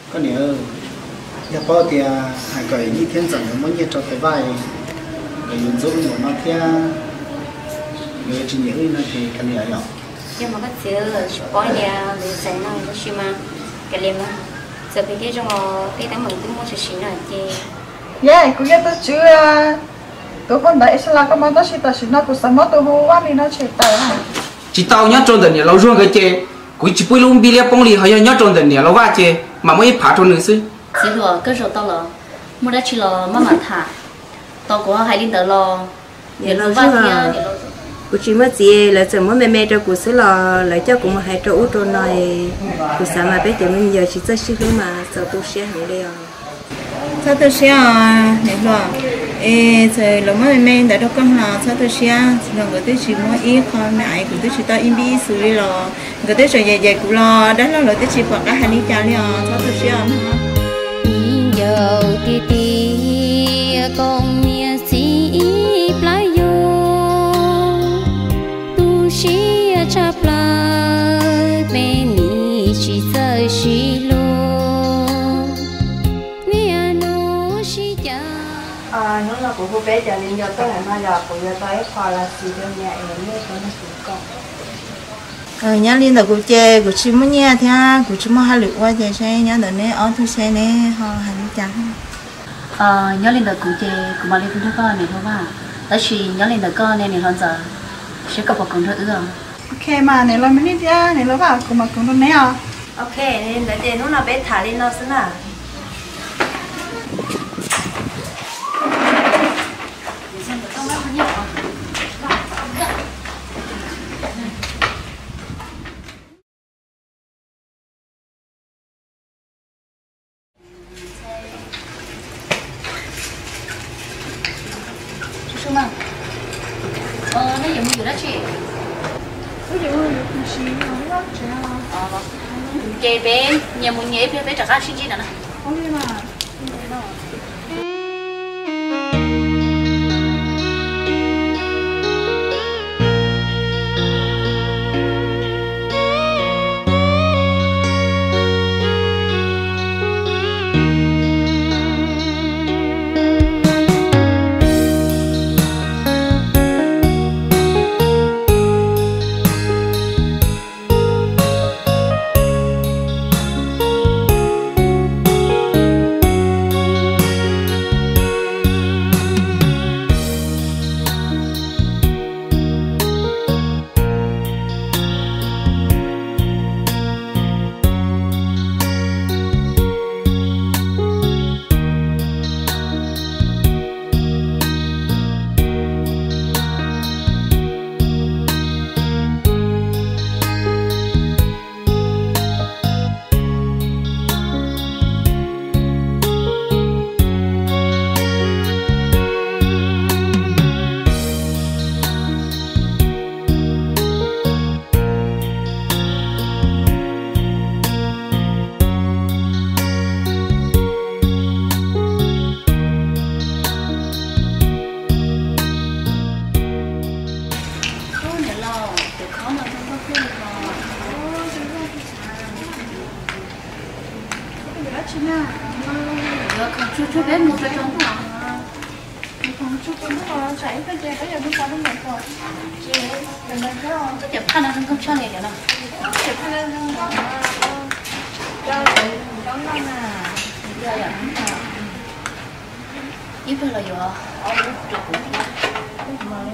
Koj niam, yog paub tias hais kom Yij thiab Ntxawm nkawd muab nyiaj rau tus Vaj, nkawd yuav ntxub wb npaum no thiab, nkawd yuav tsis nyiam wb no ces kav liam yom. Yog mas koj txiv, tsis paub tias lawv txais no tab sis mas kav liam mas, txawm phem thiab zoo los tej teeb meem twb muaj tshwm sim no ces. Yej, kuv yog tus tswv, tus poj ntawd es sab las koj mas, tab sis tam sim no kuv xav muab tus hu Vaj li no tshem tawm. Tsis tau, nyob rau ntawm niam laus Zuag nkawd ces kuv tsis pub ib lub npib liab poob li, ho yog nyob rau ntawm niam laus Vaj ces mam muab ib phav rau nws xwb. Txiv hluas, koj zaum tau los, muaj dab tsi los maj mam tham, tos kuv hais li ntawd los. Niam laus Vaj, kuv tsis muaj txiv, lawv txawm muab me me rau kuv xwb los lawv coj kuv mus hais rau ub rau no, kuv xav mas peb cov me nyuam tsis txawj sib hlub mas txaus tu siab heev li os. Txhob tu siab os niam hluas, es txawm lawv muab me me ntawd rau koj los txhob tu siab, txiv hluas nkawd twb tsis muab ib qho me aiv, kuv twb tsis tau ib npib ib xu li los nkawd twb tseem yem yem kuv los dab laug lawv twb tsis pom qab hais li cas li os, txhob tu siab os. Ib ncaus tiag tiag koom niam txiv ib plab yug, tu siab tshaj plaws peb nim tsis txawj sib hlub, niaj hnub sib cav. Hnub no kuv hu peb cov viv ncaus tuaj lawm no yog kuv yuav tau ib qho lavsis rau niam es nej tau nrog kuv koj. Nyob li ntawm kuv ces kuv tsis muaj nyiaj thiab kuv tsis muaj hauj lwm ua ces seb nyob ntawm neb ob tug seb neb ho hais li cas. Nyob li ntawm kuv ces kuv mam li hu nrog koj niam hluas Vaj, tab sis nyob li ntawm koj ne niam hluas Ntxawm, seb koj puas kam nrog wb os. Ok mas niam laus Maiv Nij thiab niam laus Vaj, kuv mam kam nrog neb os. Ok, ntawd ces hnub no peb tham li no xwb na. Nej yuav mus yuav dab tsi? Ces peb nyias mus nyias ib pliag peb rov qab sib ntsib no na. Yuav khoom tsuag tsuag peb mus rau rau ntuj. Khoom tsuag tsuag ntuj los tsam ib pliag ces peb yuav mus pom rau ntawm kom tsev, koj cov phaj no zoo nkauj tshaj li cov no. Cov phaj no zoo nkauj, cov zoo nkauj na. Ib pliag los yuav ob lub rau kuv thiab. Niam laus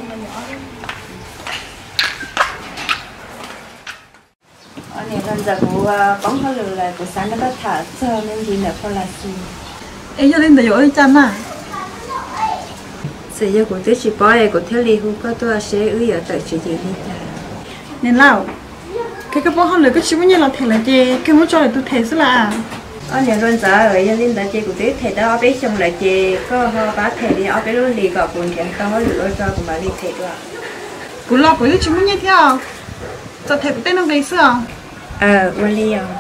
Ntxawm, kuv poob hauj lwm lawm, kuv xav nrog koj tham txog me ntsis ntawm phau lavsis. Es yog li ntawd yuav ua li cas na? Txawm yog kuv twb tsis paub es kuv thiaj li hu koj tuaj seb wb yuav tawm tswv yim li cas. Niam laus, koj poob hauj lwm koj tsis muaj nyiaj los them lawm ces koj muab tso lwm tus them xwb las. Niam laus Ntxawm, yog li ntawd ces kuv twb them tau ob peb xyoos lawm ces koj ho pab them li ob peb lub hlis kom kuv nrhiav tau hauj lwm ua tso kuv mam li them dua. Kuv los kuv twb tsis muaj nyiaj thiab, txawm them kuv tej nuj nqis xwb os. Ua li os.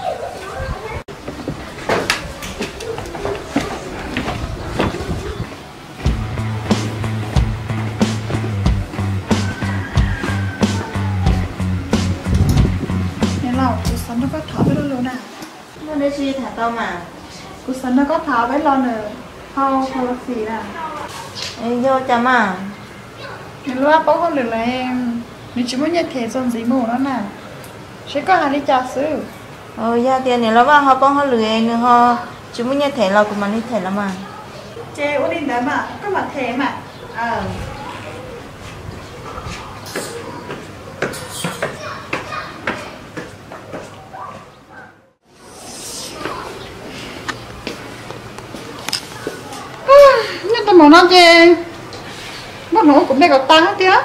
Niam laus, kuv xav nrog koj tham peb lo lus na. Muaj dab tsi tham tau mas. Kuv xav nrog koj tham peb lo nws hau policy na. Yog cas mas? Nws lub vaj poob hauj lwm lawm, nws tsis muaj nyiaj them txog ntxiv mus no na. Seb koj hais li cas xwb. Yog tias niam laus vaj ho poob hauj lwm nws ho tsis muaj nyiaj them los kuv mam li them los mas. Ces ua li ntawd mas koj mam them mas. Nyob tau mus no ces muab hluas ua kuv npe kom tas thiab.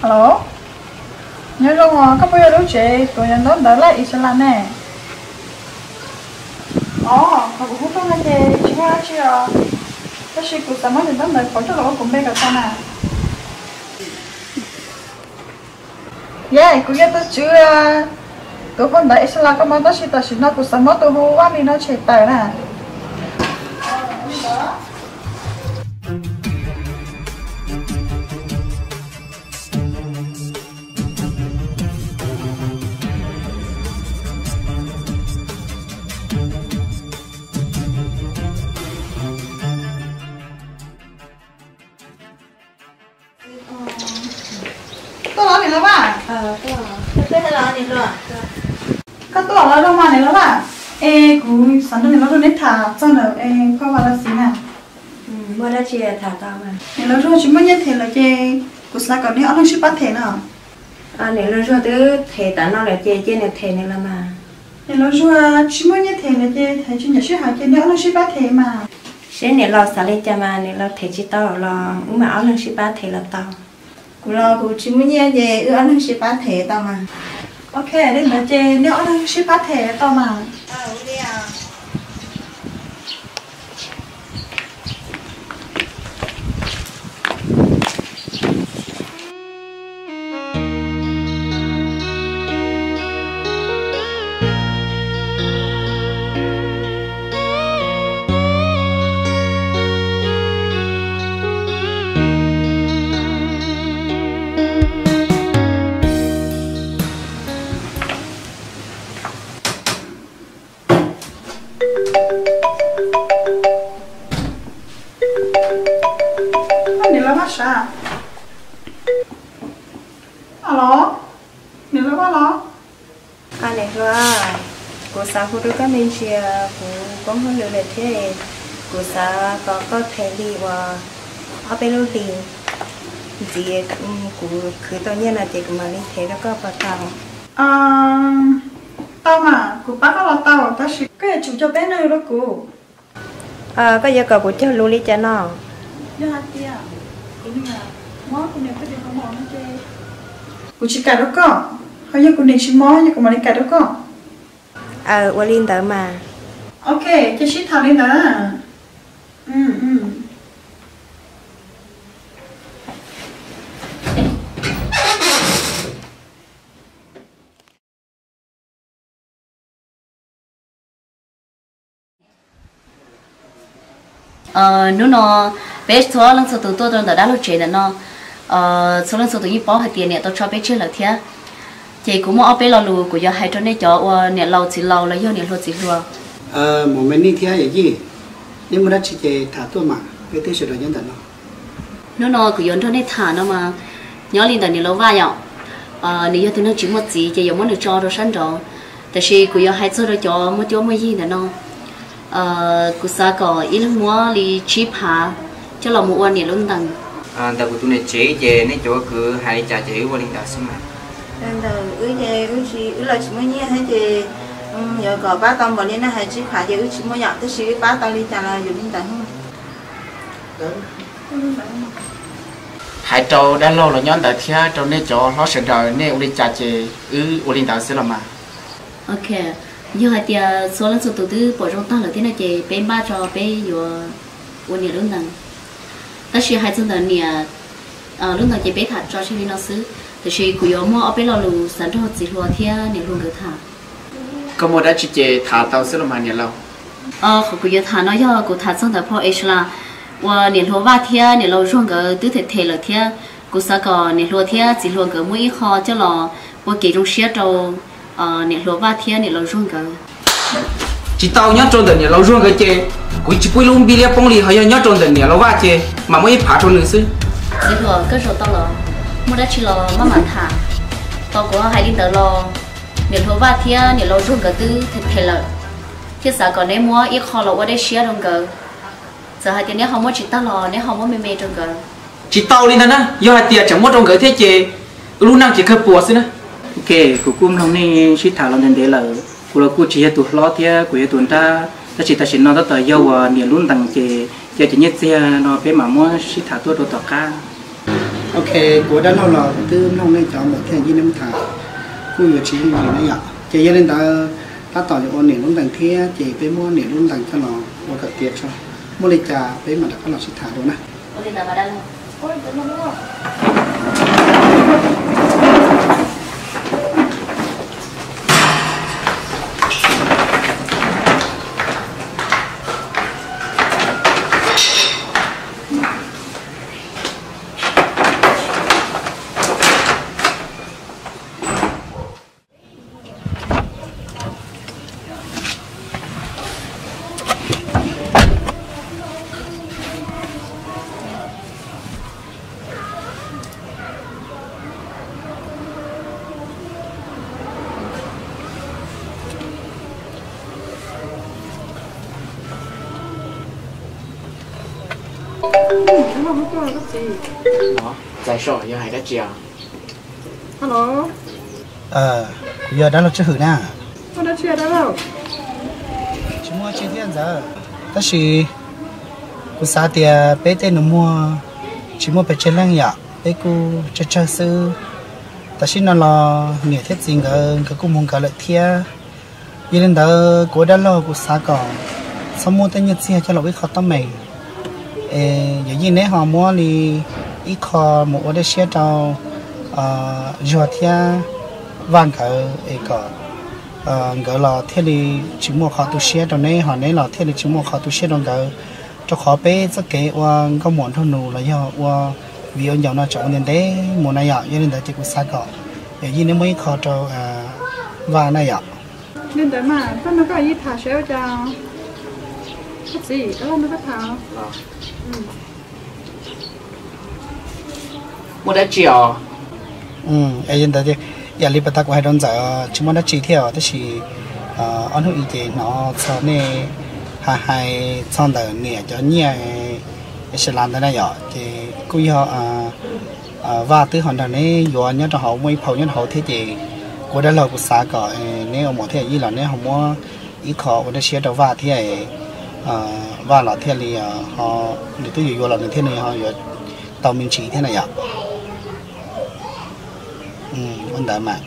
Alo, nyob zoo os, koj puas yog lub tsev tuav cov ntaub ntawv laj Islas ne? Os, qhov kuv hu tuaj no ces tsis muaj dab tsi os, tab sis kuv xav muab cov ntaub ntawv pauv coj los ua kuv npe kom tau na. Yog, kuv yog tus tswv tuav phau ntawv Islas koj mog, tab sis tam sim no kuv xav muab tus hu Vaj Lis no tshem tawm na. Tuaj los niam laus Vaj? Koj tuaj los zoo mas niam laus Vaj. Es kuv xav nrog niam laus Zuag neb tham txog ntawm phau Vaj Lis na. Muaj dab tsi tham tau? Niam laus Zuag tsis muaj nyiaj them lawm ces kuv xav kom neb ob leeg sib pab them no. Niam laus Zuag twb them tas no lawm ces cia nws them nws los mas. Niam laus Zuag tsis muaj nyiaj them lawm ces them tsis nyam sij hawm ces neb ob leeg sib pab them mas. Seb niam laus xav li cas mas niam laus them tsis tau los wb mam ob leeg sib pab them los tau. Kuv los kuv tsis muaj nyiaj ces wb ob leeg sib pab them tau mas. Ok, li ntawd ces neb ob leeg sib pab them tau mas. Niam laus Vaj sav. Alo, niam laus Vaj los? Niam hluas, kuv xav hu rau koj me ntsis, kuv poob hauj lwm lawm thiab, kuv xav kom koj them li uas ob peb lub hlis ntxiv, kuv khwv tau nyiaj no ces kuv mam li them rau koj puas tau? Tau mas, kuv pab koj los tau, tab sis koj yuav tsum coj peb nug rau kuv. Koj yuav kom kuv cog lus li cas no? Yog hais tias kuv niam mob kuv niam poj niam kaus mom no ces kuv tsis kam rau koj, ho yog kuv niam tsis mob ces kuv mam li kam rau koj. Aw, ua li ntawd mas. Ok, ces sib tham li ntawd. Hnub no peb txhua leej txhua tus tuaj rau ntawm dab laug tsev ntawm no, txhua leej txhua tus yeej paub hais tias niam tau tso peb tseg lawm thiab. Ces kuv muaj ob peb lo lus kuv yuav hais rau nej cov ua niam laus txiv laus los yog niam hluas txiv hluas. Mus me nij thiab yawm yij, nej muaj dab tsi ces tham tuaj mas, peb twb sawv daws nyob ntawm no. Hnub no kuv yuav nrog nej tham no mas, nyob li ntawm niam laus Vaj yom, nws yog tus neeg tsis muaj txiv ces yuav muab nws tso rau sab nraud. Tab sis kuv yuav hais txog rau cov muaj cuab muaj yig ntawm no. Kuv xav kom ib leeg muab li tsib phav coj los mus ua niam lub ntees. Ntawm kuv tus niam tsev ces nej cov kwv hais li cas ces wb ua li ntawd xwb mas. Ntawm wb ces wb tsis, wb los tsis muaj nyiaj thiab ces yuav kom pab tau npaum li nej hais tsib phav ces wb tsis muaj yom, tab sis wb pab tau li cas los yuav li ntawd. Hais rau dab laug los nyob ntawd thiab rau nej cov hlob sawv daws nej ua li cas ces wb ua li ntawd xwb los mas. Ok, yog hais tias txhua leej txhua tus twb pom zoo tag lawm thiab no ces peb npaj tso peb yuav ua niam lub ntees. Tab sis hais txog ntawm niam lub ntees ces peb tham tso tseg li no xwb, tiam sis kuv yuav muaj ob peb lo lus xav nrog txiv hluas thiab niam hluas nkawd tham. Koj muaj dab tsi ces tham tau xwb los mas niam laus. Qhov kuv yuav tham no yog kuv tham txog ntawm phau Islas, uas niam hluas Vaj thiab niam laus Zuag nkawd twb them them lawm thiab. Kuv xav kom niam hluas thiab txiv hluas nkawd muab ib qho coj los ua kev zoo siab rau niam hluas Vaj thiab niam laus Zuag nkawd. Tsis tau, nyob rau ntawm niam laus Zuag nkawd ces kuv tsis pub ib lub npiv liab poob li, ho yog nyob rau ntawm niam laus Vaj ces mam muab ib phav rau nws xwb. Txiv hluas, koj zaum tau los? Muaj dab tsi los maj mam tham. Tau kuv hais li ntawd los niam hluas Vaj thiab niam laus Zuag nkawd twb them them lawm, thiaj xav kom neb muab ib qho los ua dej siab rau nkawd. Txawm hais tias neb ho muab tsis tag los neb ho muab me me rau nkawd. Tsis tau li ntag na, yog hais tias tseem muab rau nkawd thiab ces wb lub neej ces kawg puas xwb na. Ok, kuv kuj mloog nej sib tham los ntev ntev lawm, kuv los kuj tsis yog tus hlob thiab kuv yog tus nrab, tab sis tam sim no tab tom yog uas niam lub ntees ces cia cov nyiaj txiag no peb mam muab sib tham tuaj rau tom qab. Ok, kuv ua dab laug los kuv twb mloog nej cov muam thiab yij nej muab tham, kuj yuav tsis yooj yim na yom. Ces yog li ntawd, tab tom yuav ua niam lub ntees thiab ces peb muab niam lub ntees coj los ua kom tiav tso, muaj li cas peb mam rov qab los sib tham dua na. Txais so yog hais dab tsi os? Kuv yog dab laug Tswj Hwm na. Tsis muaj tsi thiab ntxawm, tab sis kuv xav tias peb tej nus muag tsis muaj pes tsawg leej yom, peb kuj tsawg tsawg xwb. Tam sim no los niam thiab txiv nkawd, nkawd kuj mus nkawd lawm thiab. Yog li ntawd kuv ua dab laug kuv xav kom txhob muab tej nyiaj txiag coj los ua ib qho teeb meem, es yawm yij neb ho muab li ib qho mus ua dej siab rau Zuag thiab Vaj nkawd es kom nkawd los thiaj li tsis muaj qhov tu siab rau neb, ho neb los thiaj li tsis muaj qhov tu siab rau nkawd, rau qhov peb txoj kev ua nkauj muam nraug nus los yog ua viv ua ncaus no tseem ua ntev ntev mus na yom. Yog li ntawd ces kuv xav kom yawm yij neb muab ib qho rau Vaj na yom. Li ntawd mas koj nrog koj yij tham seb ua cas. Koj txiv, koj nrog koj tham. Muaj dab tsi os? Yog li ntawd, yam li pas tas kuv hais rau ntxawm, tsis muaj dab tsi thiab os, tab sis ob hnub ib ces hnov txog nej hais hais txog ntawm niam cov nyiaj sawv daws ntawd na yom, ces kuj yog Vaj twb ho nrog neb yuav nyob rau hauv, muaj ib phau nyob rau hauv thiab, ces kuv ua dab laug kuv xav kom neb ua muam thiab yij los neb ho muab ib qho ua dej siab rau Vaj thiab, Vaj los thiaj li ho, nws twb yuav yuav los nws thiaj li ho yuav tau me ntsis thiab na yom. Ua ntawd mas,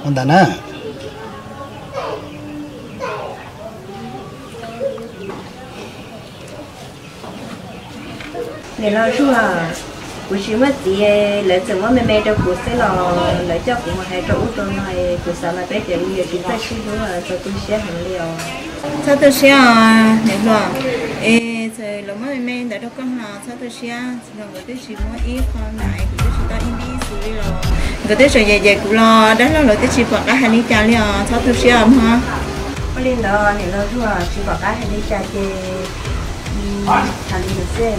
ua ntawd na. Niam laus Zuag, kuv tsis muaj txiv, lawv txawm muab me me rau kuv xwb los lawv coj kuv mus hais rau ub rau no, kuv xav mas peb cov me nyuam tsis txawj sib hlub, txaus tu siab heev li os. Txhob tu siab os niam hluas, es txawm lawv muab me me ntawd rau koj los txhob tu siab, txiv hluas nkawd twb tsis muab ib qho na, kuv twb tsis tau ib npib xu li los nkawd twb tseem yem yem kuv los dab laug lawv twb tsis pom qab hais li cas li os, txhob tu siab os mog. Ua li ntawd niam laus Zuag, tsis pom qab hais li cas ces tham li ntawd xwb.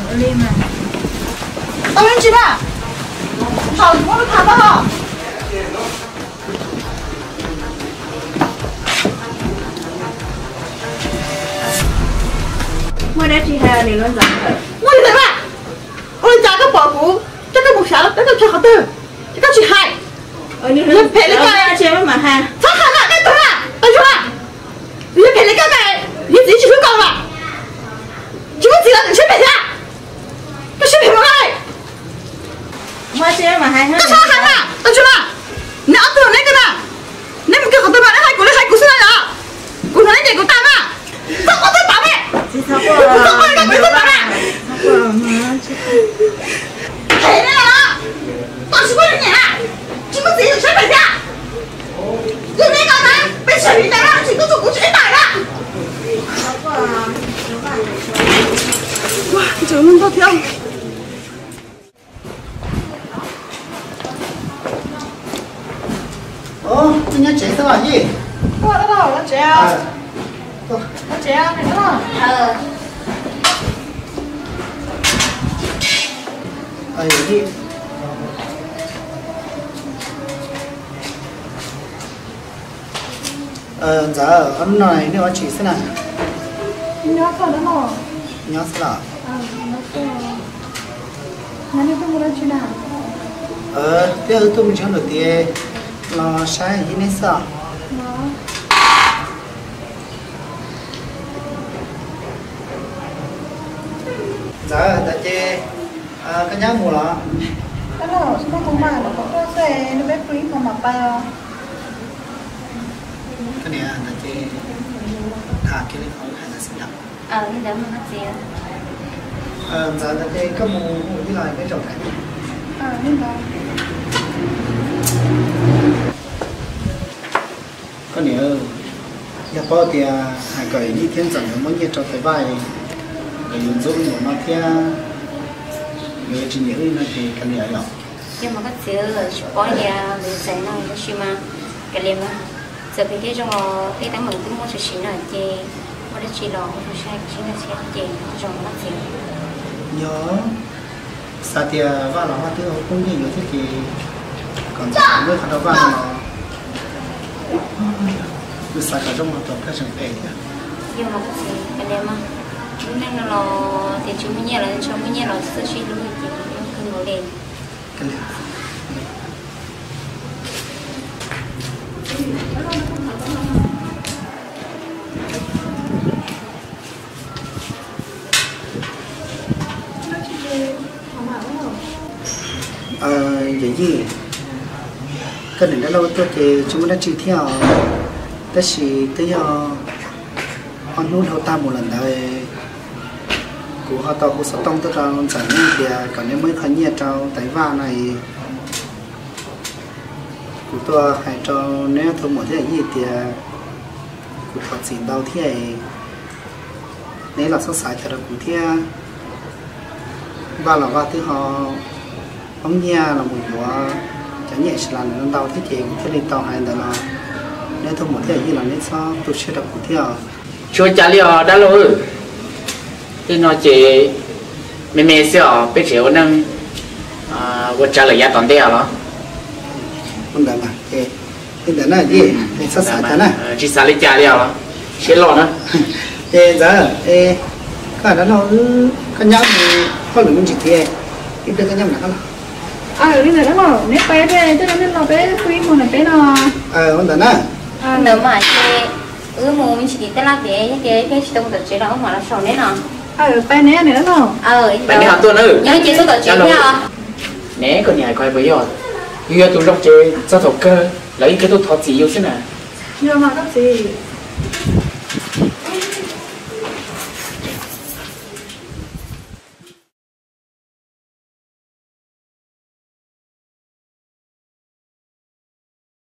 Ua li mas. Tau me ntsis na, thaum kuv muab tham tau. Muaj dab tsi hais niam laus Zuag? Muaj li ntawd mas. Ua li cas koj pom kuv coj koj mus xyav peb tau chaw qhov twg, ces koj tsis hais. Yog phem li koj, txhob hais na, koj tuag na, Zuag. Yog phem li koj mas yog txiv tsis hlub koj mas, tsis muaj txiv los tseem siab phem thiab. Koj siab phem mus na. Koj txhob hais na, Zuag. Neb ob tug neb twg na? Neb mus kiag qhov twg mas neb hais kuv li hais kuv xwb na yom? Kuv hnov neb cem kuv tas mas. Txhob quaj twb pam me. Txhob quaj li koj twb pam na. Phem li os. Koj tsis muaj leej niam na, tsis muaj txiv tseem siab phem thiab. Yog neb koj na, peb sawv li cas na tsis tuaj txog kuv tsis ib tag na. Ua, ntsaws lub ntog thiab. Ov, nyob tsev xwb los Yij? Nyob tsev, nyob tsev. Ntxawm, hnub no nej ua tsi xwb na? Nyob xwb los? Twb wb tuaj me ntsis lawm tias los saib yij neb xwb os. Ntxawm, ntawd ces koj nyab mus los? Koj niam, ntawd ces tham kiag li qhov hais ntawd xwb yom. Ntxawm, ntawd ces koj mus mus ib los peb zaum tham. Koj niam, yog paub tias hais kom Yij thiab Ntxawm nkawd muab nyiaj rau Tais Vaj, nkawd yuav ntxub wb npaum no thiab nkawd yuav tsis nyiam wb no ces kav liam yom. Yog mas koj txiv, tsis paub tias nkawd txais no tab sis mas kav liam mas, txawm phem thiab zoo los tej teeb meem twb muaj tshwm sim no ces muaj dab tsi los ua zoo saib sib ntsib thiab ces zoo mas koj txiv. Yog xav tias Vaj los Vaj twb ua poob nyiaj yuav thiab ces kom Ntxawm muab qhov rau Vaj no los, wb xav kom zoo mas rau koj tseem phem thiab. Yog mas koj txiv, kav liam mas, lub neej no los tias tsis muaj nyiaj los tsis muaj nyiaj los txawj sib hlub ces kawg nkaus li. Yawm Yij, koj niam dab laug tuaj ces tsis muaj dab tsi thiab os, tab sis twb yog ob hnub dhau tag mus lawm ntawd kuv ho tau hu xov tooj tuaj rau Ntxawm neb tias kom neb muab ib qho nyiaj rau Tais Vaj no es kuv tuaj hais rau neb ob tug muam thiab yij tias kuv thov txim ntau thiab es neb los txhob xav chaw rau kuv thiab. Vaj los Vaj twb ho poob nyiaj los mus yuav cov nyiaj sab las ntawd ntau thiab ces kuv thiaj li tau hais ntawd los neb ob tug muam thiab yij los neb txhob tu siab rau kuv thiab os. Tsis ua cas li os dab laug. Tej no ces me me xwb os, peb tseem ua neej ua tsav lawm yav tom ntej os los. Ua ntawd mas, li ntawd na, tsis xav li cas li os los, siab loj na. Ces Ntxawm, koj dab laug, koj nyab mus hauj lwm me ntsis thiab, ib pliag koj nyab mus nram qab los. Li ntawd dab laug, neb pab thiab, tej zaum nej los peb pw ib hmo nram peb no. Ua ntawd na. Ntawd mas ces wb mus me ntsis tim tej laj tias yog tias peb tsis tau mus tom tsev los wb mam los saum neb no. Pab neb, neb ho tuaj na. Nyob ces tuaj tom tsev thiab. Neb, koj niam hais ko puas yog? Yus yog tus zoo ces txog thaum kawg lawv yeej tuaj thov txim yus xwb na. Yog mas koj txiv.